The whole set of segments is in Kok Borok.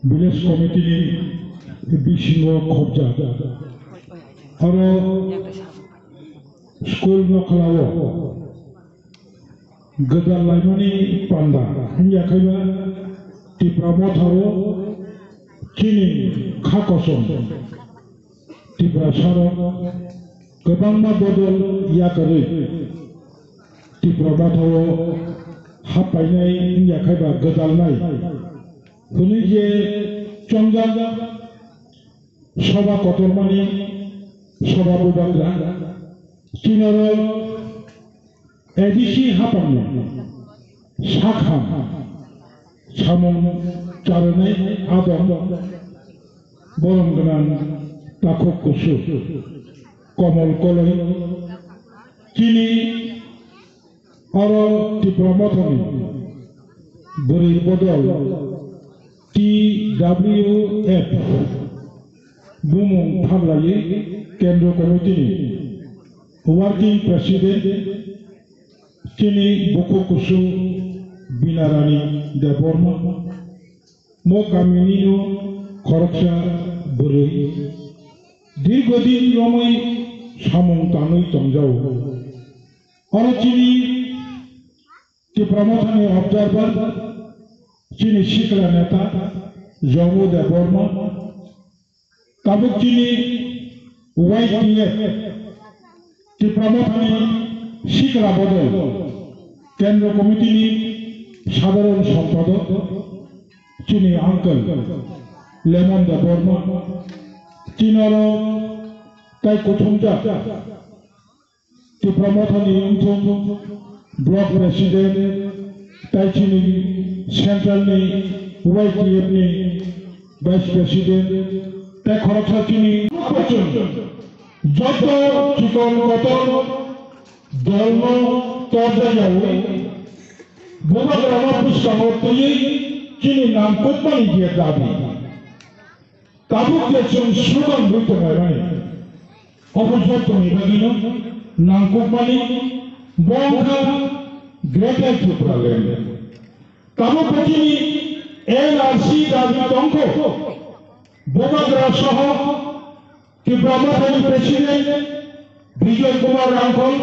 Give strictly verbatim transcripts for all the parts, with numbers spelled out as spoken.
Village Committee ni bisingo khobjak. Aro school nokhlao gwdal laimani panda wngya khaiba Tipra Mothao chini kha kosom Tiprasarok kwbangma bodol yakarwi Tipra Mothao happainai wngya khaiba gwdalnai hwnwi je chongjak soba kotormani soba bubagra chini oro A D C hapangni sakham samung charwnai adong borom gwnang takhuk kusu komol koloi chini oro Tipra Mothani bwrwi bodol T W F bumung thablaiwi Kendra Committee ni Working President chini bukhuk kusu Binarani Debbarma, mo kaminino khoroksa bwrwi, dirgodin romwi samung tanwi tongjao. Oro chini Tipra Mothani observer, chini sikla neta Jomu Debbarma, tabuk chini Y T F Tipra Mothani sikla bodol Kendra Committee ni sadharon sompadok chini uncle Lemon Debbarma, chini oro tai kuthumjak Tipra Mothani wngthung Block President, tai chini Central ni Y T F ni Vice President, tai khoroksa chini joto chikon kotor dolno torjayawi bubagrano bwskango twiwi chini nangkukmani je dabi. Tabuk je chwng slogan rwi tonglaimani, obo jottoni bagwino nangkukmani bo wngkha Greater Tipraland. Tabuk bo chini N R C dabi tongkho, bubagra soho Tipra Mothani President Bijoy Kumar Rangkhol,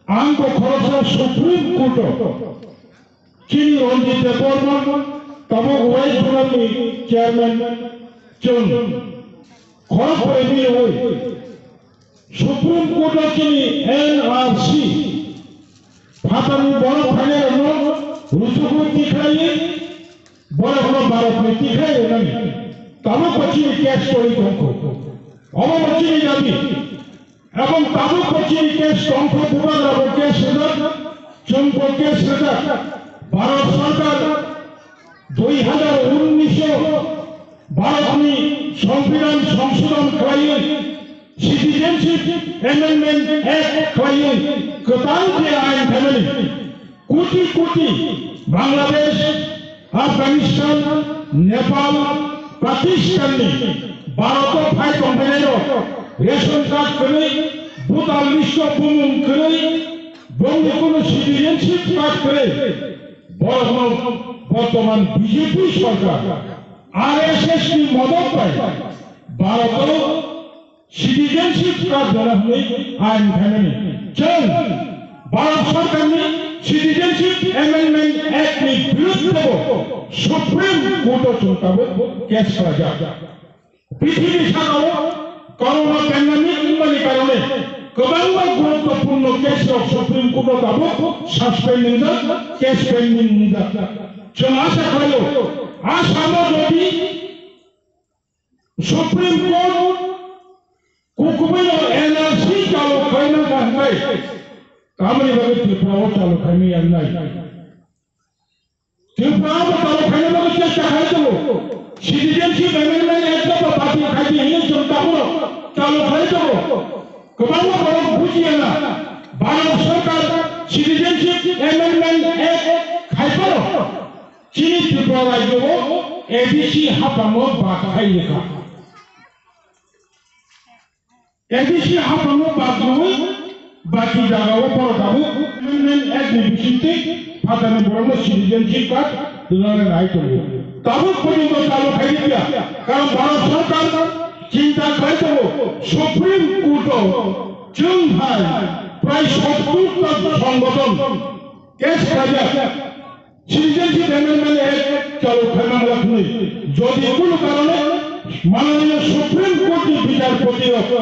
ang bo khoroksa Supreme Court o Chini Ranjit Debbarma, tabuk West Bengal ni chairman chwng khorok pore ni oi. Supreme Court o chini N R C phatarni borok phainairokno rujuku tikhlaiwi borokno Bharatni tikhlai rwnani tabuk bo chini case choli tongkho. Omo bo chini dabi. Ebong tabuk bo chini case tongkho, bubagra bo case rijak, chwng bo case rijak. Bharat Sarkar dui hazar unnish o Bharatni Songbidan Songshodhon khlaiwi Citizenship Amendment Act khlaiwi kwtal je ain phaimani. Koti koti Bangladesh, Afghanistan, Nepal, Pakistan ni Bharat o phai tongphainairok ration card kwrwi, voter list o bumung kwrwi, bongni kunu citizenship card kwrwi, borokno bortoman B J P sorkar R S S ni modot bai Bharat o Citizenship card rwna hwnwi ain phaimani. Chwng Bharat Sarkarni Citizenship Amendment Act ni biruddhe bo Supreme Court o chwng tabuk case khlaijak. Prithibi sakao corona pandemic wngmani karone kwbangma guruttopurno case rok Supreme Court o tabuk suspend wngjak, case pending wngjak. Chwng asa khlaio, Assam o jodi Supreme Court kukubaino N R C chalo khaina nangnai. Tamoni bagwi Tripura o chalo khaina yangnai. Tripura o chalo khaina bagwi chesta khai tongo. Citizenship Amendment Act o batil khai di hwnwi chwng tabukno chalo khai tongo. Kwbangma borok bujiya na. Bharat Sarkar Citizenship Amendment Act khai phano Chini Tripura rajyo o A D C haphango bak khai rwkha. A D C haphango bak rwui baki jagao phoro tabuk Amendment Act ni bisingtwi phatarni borokno citizenship card rwnani nai tongo. Tabuk porjonto chalu khaidi ya. Karon Bharat Sarkar chinta khlai tongo, Supreme Court o chwng hai prai sottur ta songgothon case khlaijak. Citizenship Amendment Act chalu khaima wngkha hwnwi, jodi kunu karone mananiya Supreme Court ni bichar poti rok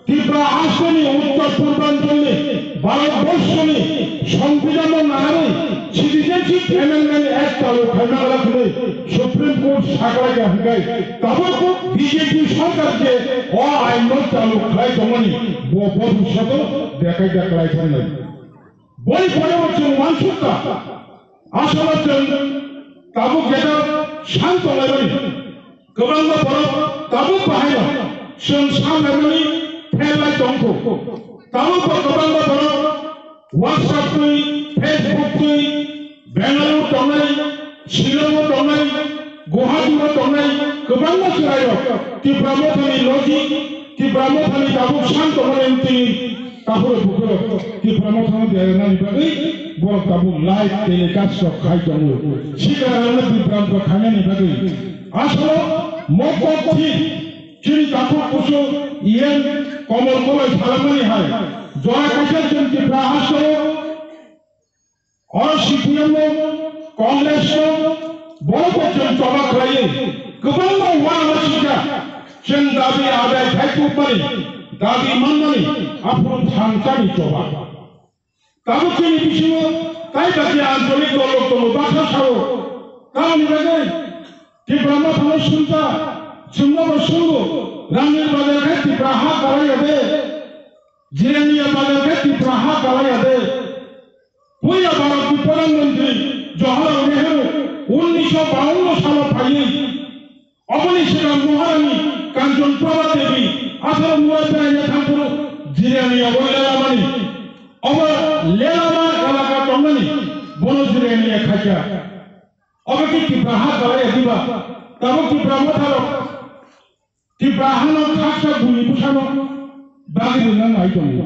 Tripura hasteni uttor purbanchal ni Bharat borshoni songbidan no naharwi Citizenship Amendment Act chalu khaima wngkha hwnwi Supreme Court sakhlai ya hwnkhe tabuk B J P sarkar je o ain no chalu khlai tongmani bo bhobishoto dekhai da khlai thangnai. Boni pore bo chwng uansukha, asole chwng tabuk jeta san tonglaimani, kwbangma borok tabuk bahaino chwng san laimani pherlai tongkho. Tabuk bo kwbangma borok WhatsApp twi, Facebook twi, Bengaluru tongnai, Shillong o tongnai, Guwahati o tongnai kwbangma chwrairok Tipra Mothani logi, Tipra Mothani tabuk san tongmani twi takhurok bukhurok Tipra Mothano derainani bagwi borok tabuk live telecast rok khai tongo. Sikararokno bibranto khainani bagwi asolo mokok thik chini takhuk kusu iyang komol koloi salamani hai jora kaisa chwng Tipra hasteo Oro C P M no, Congress no, borok bo chwng choba khlaiwi kwbangma uanama sijak, chwng dabi adai khai tubmani, dabi manmani aphuru thangjani choba. Tabuk chini bisingo tai bakya ancholik dol rok tongo, baksa sao, tamoni bagwi Tipra Mothano sumsa, chwngno bo sungo, Rangni bazar khe Tipra ha kwlai ya de, Jirania bazar khe Tipra ha kwlai ya de. Puila Bharatni Pradhan Mantri Jawaharlal Nehru unnisho bawanno salo phaiwi oboni swkang Maharani Kanchan Prabha Devi atharo murai phaiya thangphuru Jirania o lelamani. Obo lelama elaka tongnani bono Jirania khaikha. Obo khe Tipra ha kwlai ya diba? Tabuk Tipra Motharok Tipra hano khaksa bui bwsano bagwi rwna nai tongo.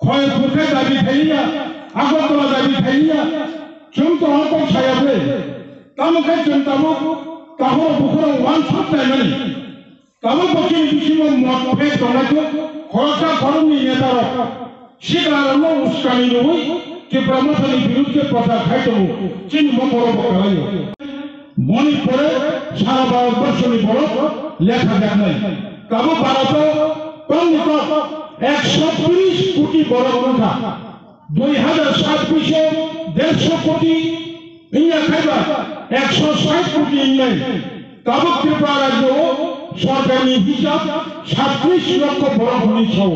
Khoyerpur khe dabi thaiya, Agartala dabi thaiya, chwng to hakok saya ble. Tamo khe chwng tabuk tahoro bukhoro uansuk naimani. Tabuk bo chini bisingo mot phek tongnai kho khoroksa khoroknwi netarok. Sikararokno uskani rwui Tipra Mothani birudhe prochar khai tongo, chini mokoro bo kalaio. Boni pore sara Bharat borshoni borok lekha jaknai. Tabuk Bharato tongni tok ekso tris koti borok wngkha. Dui hajar sat biso dersho koti wngya khaiba ekso sait koti wngnai. Tabuk Tripura rajyo o sorkarni hisab satris lokho borok hwnwi sao.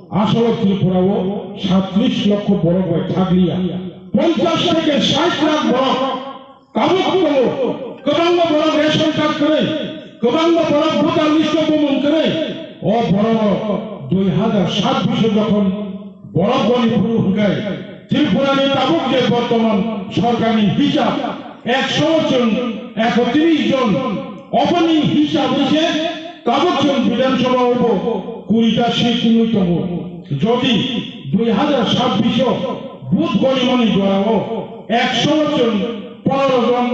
Asolo Tripura o satris lokho borok bai thakliya. Ponchash theke sait lakh borok tabuk tongo. Kwbangma borok ration card kwrwi, kwbangma borok voter list o bumung kwrwi. O borok dui hajar sat biso jokhon Borok boni phuru hwnkhe Tripura ni tabuk je bortoman sorkar ni hisab ekso chwng ekotris jon, oboni hisab hwnkhe tabuk chwng Bidhan Sabha o bo kuri ta seat wngwi tongo. Jodi dui hajar sabbish o vote gorimani jora o ekso chwng pondro jon,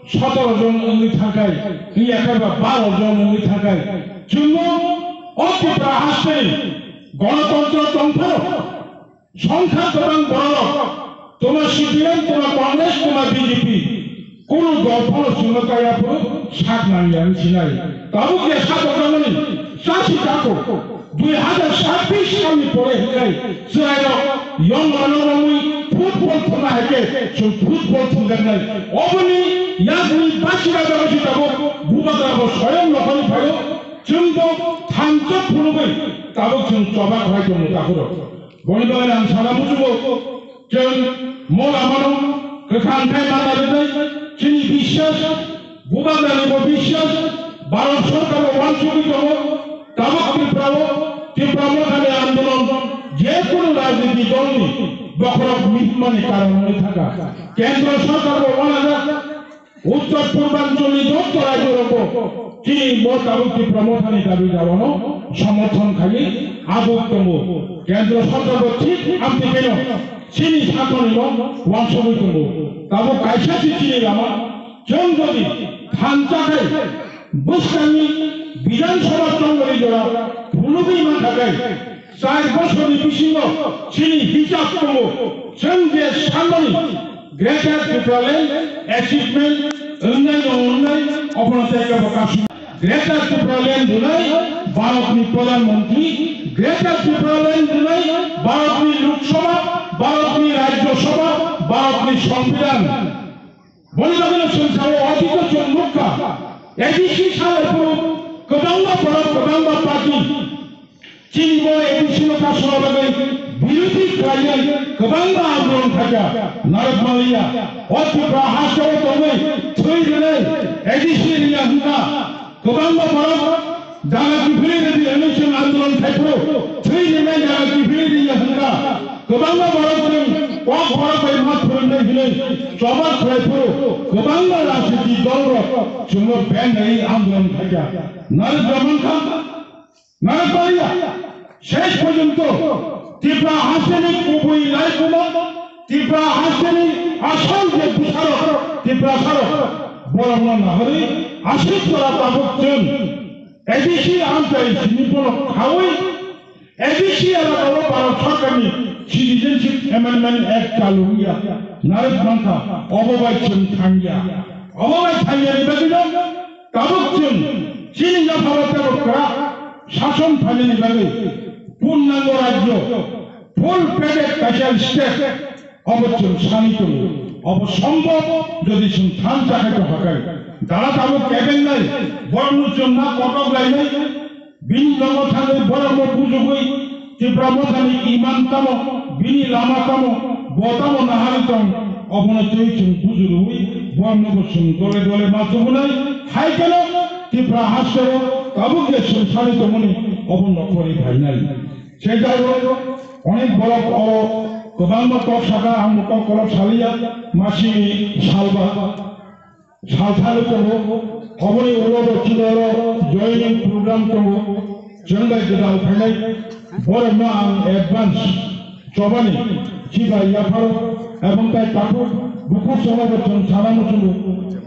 sotoro jon wngwi thangkhai, wngya khe ba baro jon wngwi thangkhai, chwngno o Tripura haste ni Gonotontro tongphano, songkha kwbang borok, tuma C P M, tuma Congress, tuma B J P, kunu dol phano chwngno kaya phuru sak nangya wng sinai. Tabuk je sak rwjakmani chasi tako, dui hajar sabbish salni pore hinkhai chwrairok yong rano romwi football thwngna hai khe chwng football thwngjaknai. Oboni yakni bachira bagwi tabuk bubagra bo soyong nokhorwi phaio, chwngbo thansa phunugwi tabuk chwng choba khlai tongo takhurok. Boni bagwi ang sana muchungo, chwng mo lamano kwthang khai manna rwnai, chini biswas, bubagrani bo biswas, Bharat Sarkar bo uansugwi tongo, tabuk Tripura o, Tipra Mothani andolon, je kunu rajniti dolni bokhorok mihimani karon wngwi thangkha. Kendro Sarkar bo uanajak, Uttor Purbanchal ni joto rajyo rogo chini mo tabuk Tipra Mothani dabi dawano somorthon khaiwi aguk tongo. Kendro Sarkar bo thik amtwi kheno chini sakhani no uansugwi tongo. Tabuk kaisa se chini lama, chwng jodi Ang chakhai bwskangni Bidhan Sabha chongmani jora phunugwi mankha khe, char bosorni bisingo chini hisab tongo, chwng je sanmani Greater Tipraland achievement wngnai no wngnai, obono tei kebo kasu. Greater Tipraland rwnai Bharatni Pradhan Mantri, Greater Tipraland rwnai Bharatni Lok Sabha, Bharatni Rajya Sabha, Bharatni Songbidan. Boni bagwino chwng sao, otito chwng nukha, A D C salai phuru kwbangma borok, kwbangma party chini bo A D C no kasuna bagwi birodhi khlaiwi kwbangma andolon khaikha. Narwk manliya, o Tripura hasteo tongwi thwi rwnai A D C rwya hwnkha. Kwbangma borok jaga kiphilwi rwdi hwnwi chwng andolon khai phuru, thwi rwnai jaga kiphilwi rwya hwnka. Kwbangma borok chwng kok borok bai ma phwrwngnai hwnwi choba khlai phuru, kwbangma rajniti dolrok chwngno beng naiwi andolon khaikha. Narwk rwmankha, narwk pariya. Shesh porjonto Tripura hasteni kubui laikuma, Tripura hasteni asol je bwsarok, Tiprasarok, borokno naharwi aswk jora tabuk chwng A D C amchai simi bono khaui A D C elakao Bharat Sarkarni Citizenship Amendment Act chalu wngya. Narwk mankha, obo bai chwng thangya. Obo bai thangyani bagwino tabuk chwng chini yapharo teibo kwrak sason phainani bagwi purnango rajyo, full fledged kaisa state, obo chwng sani tongo. Obo sombhob, jodi chwng thansa khai tongkha khe. Dara tabuk kebengnai, borokno chwng ma kotok lainai, bini nogo thangwi borokno bujugwi, Tipra Mothani iman tamo, bini lama tamo, bo tamo naharwi tong, obono tei chwng bujurwi, boroknobo chwng dole dole ma tubunai, hai kheno Tipra hasteo tabuk je chwng sani tongmani, obo nokhorwi phainai. Sejak onek borok o kwbangma kok saka, ang bo kok kolok saliya, masini salba, sal salo tongo. Oboni ulo bo chini oro joining program tongo. Chwng bai gwdal phainai borokno ang advance chobani chibai yapharo, ebong tai takhuk bukhuk chwngno bo chwng sana muchungo.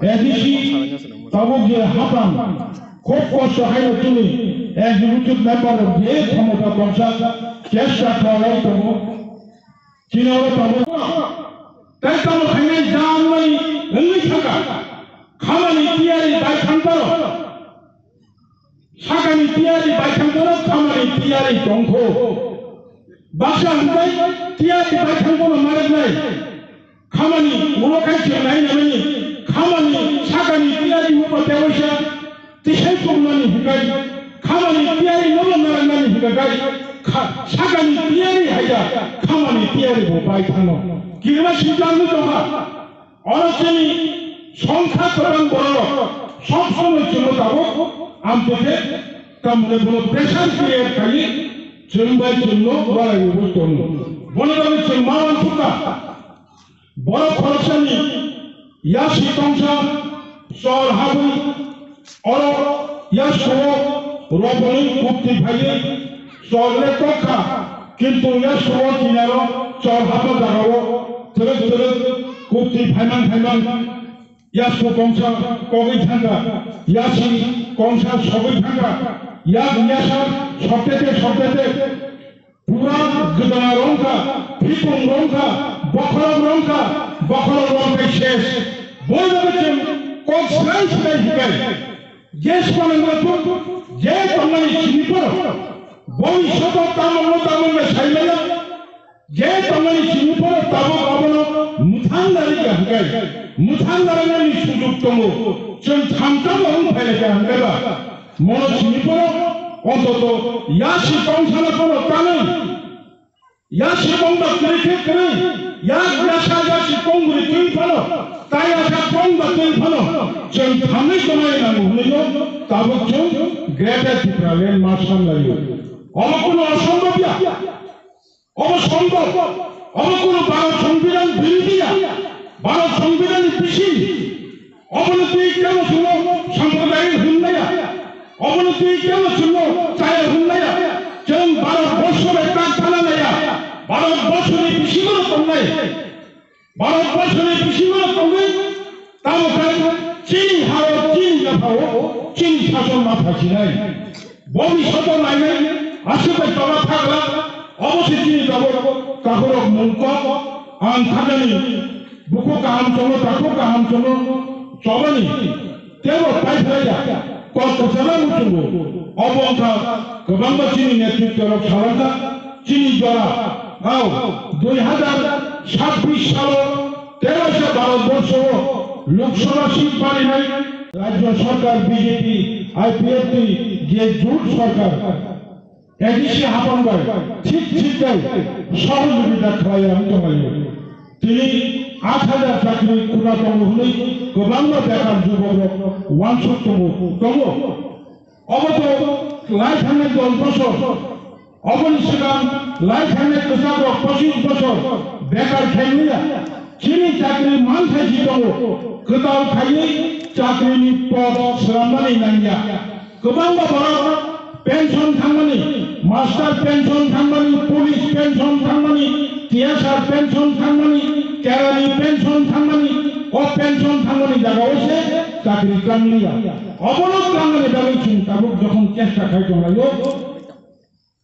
A D C tabuk je hapang Khub kosto haino chini executive member rok je khomota tongsa chesta khlaiwi tongo. Chini oro tongo. Tei tamo khainai jangmani wngwi thangkha. Khamani tiyari bai thangkha. Sakani tiyari bai thangkha, khamani tiyari tongkho. Baksa hwnkhai tiyari bai thangkha no mareknai. Khamani ulo khai chwng nai nani, khamani sakani tiyari ulo tewaisa tisai tongmani hwnkhai, khamani tiyari nono narwknani hwnkhai, kha-, sakani tiyari haida, khamani tiyari bo bai thano. Kirima sinjangni tongha, oro chini songkha kwbang borok, sob somoi chwngno tabuk amtwkhe tamni bono pressure create khaiwi chwng bai chwngno walaiwi tongo. Bono bagwi chwng ma uansukha. Borok khoroksani yasi tongsa chol habwi oro yaskuo roboni kupti phaiwi chol le tokha, kintu yaskuo kinaro chol habo jagao twrwk twrwk kupti phaimang phaimang yasku kongsa kogwi thangkha, yasi kongsa sogwi thangkha, yak yasa soktete soktete. Pura gwdala rongkha, phikung rongkha, bokhorok rongkha, bokhorok rongkha ses. Boibo chwng kok swlai swlai hikai. Je swanangma tuk, je tongmani simi phoro. Boi sobo tamongno tamongno saimaya. Je tongmani simi phoro tabuk abono mwthang narikya hikai. Mwthang nariknani sujuk tongo. Chwng thamtamo wng phailaiya hinkaiba. Mono simi phoro ontoto yasi kongsana phoro tanwi. Yasi kongba kwrwi khe kwrwi, yak yasa yasi kongri twi phano, ta yasa kongba twi phano, chwng thamwi tongnai nango hwnwi no tabuk chwng Greater Tipraland ma sanlaio. Obo kuno osombobya. Obo sombhob. Obo kuno Bharat Songbidan birodhiya. Bharat Songbidan ni bising. Obono twi kebo chwngno sampradayik hwnmaya? Obono twi kebo chwngno chaya hwnmaya? Chwng Bharat borsho bai tak tana naya. Bharat borsho ni bisingo no tongnai. Bharat borsho ni bisingo no tongwi tamo khe chini hao chini Sao chini sason ma phasinai. Boni soto nainai, aswk bai tola thakla, obo se chini tabuk kakhorok mungkok, ang thakani bukhuk kaham chongo, takhuk kaham chongo, chobani tebo paiphlaiya, kok kwchama muchungo, obo wngkha kwbangma chini netritworok salangjak, chini jora, ao, dui hazar sabbish salo, tei waisa Bharatborsho o Lok Sabha seat barinai Rajya Sarkar B J P, I P F T je jut sarkar, A D C hapang bai thik thik bai sohojogita khlaiwi tonglaio. Tini aat hazar chakri kuna tongo hwnwi kwbangma bekar jubokrok uansuk tongo, tongo. Obo to lai thangnai dos bosor, oboni swkang lai thangnai kwchak rok pochis bosor bekar khe wngya. Chini chakri manthai si tongo, kwtal khaiwi chakri ni pod swrwngmani nangya. Kwbangma borok pension thangmani, master pension thangmani, police pension thangmani, T S R pension thangmani, kerani pension thangmani, o pension thangmani jagao se chakri klangliya. Obono klangnani bagwi chwng tabuk jokhon chesta khai tonglaio,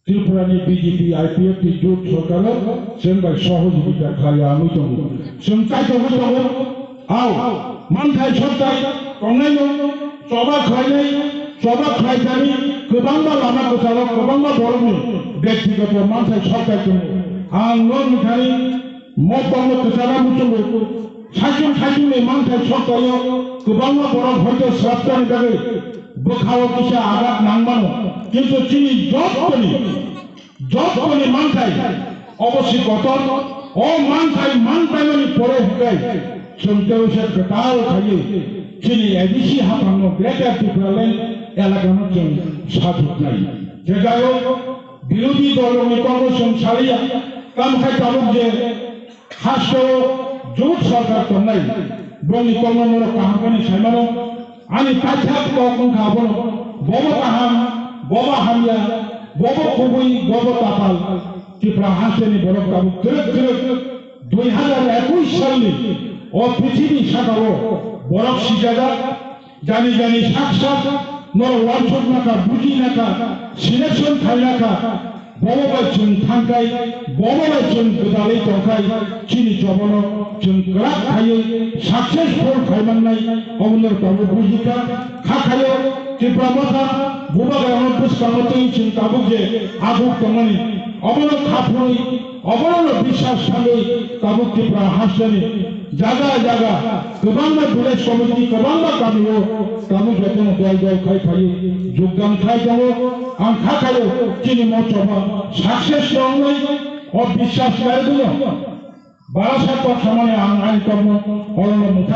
Tripura ni B J P I P F T jut sarkar o chwng bai sohojogita khlaiya wngwi tongo. Chwng kaitor wngwi tongo. Ao, manthai soktai tongnaino choba khlainai, choba khlaijani kwbangma lama kwcharo kwbangma borokni bektigoto manthai soktai tongo. Ang no wngthani mokholno kwchana muchungo. Saichung saichungni manthai soktaio kwbangma borok hoito swrapjani bagwi bwkhao kisa agat nangmano, kintu chini jottoni, jottoni manthai obo si kotor, o manthai manpaimani pore hwnkhe chwng tei se kwtal khaiwi chini A D C haphangno Greater Tipraland elakano chwng sajwknai. Je jai hok, birodhi dolrokni kokno chwng saliya, tamo khe tabuk je Hasteo jut sarkar tongnai, bongni kokno norok kaham khe saimano, ani paithak kok wngkha abono, bobo kaham, bobo hamya, bobo kubui, bobo tapal, Tripura hasteni borok tabuk twrwk twrwk dui hazar ekush salni o prithibi sakao borok sijajak, jani jani sak sak norok uansuk naka, buji naka, selection khai naka, bobo bai chwng thangkai, bobo bai chwng gwdalwi tongkai, chini jobono chwng kwrak khaiwi successful khai mannai, obo norok tabuk bujikha, kha khaio Tipra Motha, bubagrano bwskango twi chwng tabuk je aguk tongmani, obono kha phurwi, obono biswas thangwi tabuk Tipra hasteni jaga jaga kwbangma village committee, kwbangma kamio tabuk jotono dol dol khai phaiwi jogdan khai tongo. Ang kha khaio chini mochoma success tongnai o biswas kaiwi tongo. Barasa kok samani ang ani kokno orono mwthang